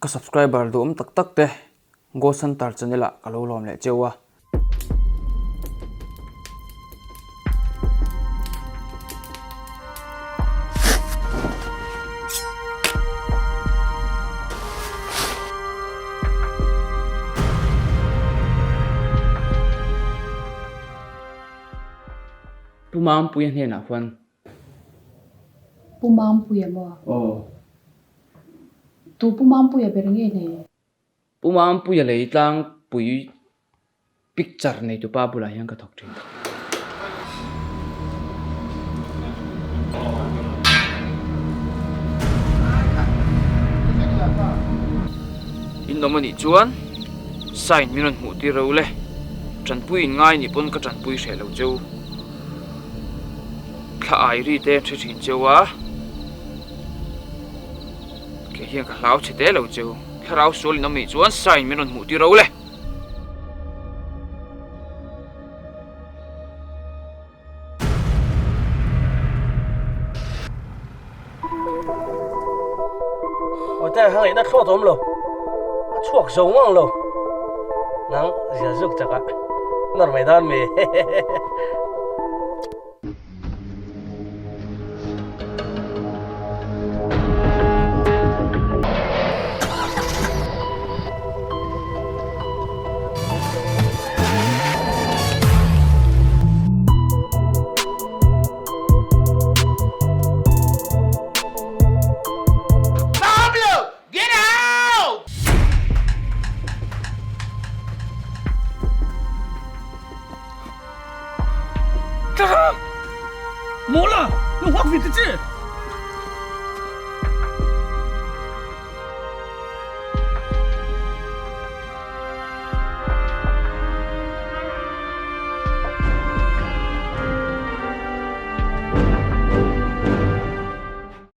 Ka subscriber duhawm tak tak te Ghost Hunter channel ah ka lo lawm leh cheu a. Pu Mampuia hnenah khuan. Pu Mampuia maw? Aw. Tu Pu Mampuia ber nge le? Pu Mampuia lei tlangpui picture neitupa bulah hian ka thawk thin. In awm anih chuan sign min rawn hmuh tir ro le, tanpui in ngai nih pawn ka tanpui hreh lo cheu. Thla ai ri te an hre thin cheu a, kei hian ka hlau chhe te lo cheu. Thlarau sual in awm nih chuan sign min rawn hmuh tir ro le. Hotel hang ina thlawt awm lo a chhuak zo ngang lo nang zia zuk chaka nar mai dan mi. Mawla, lo huak ve ta che.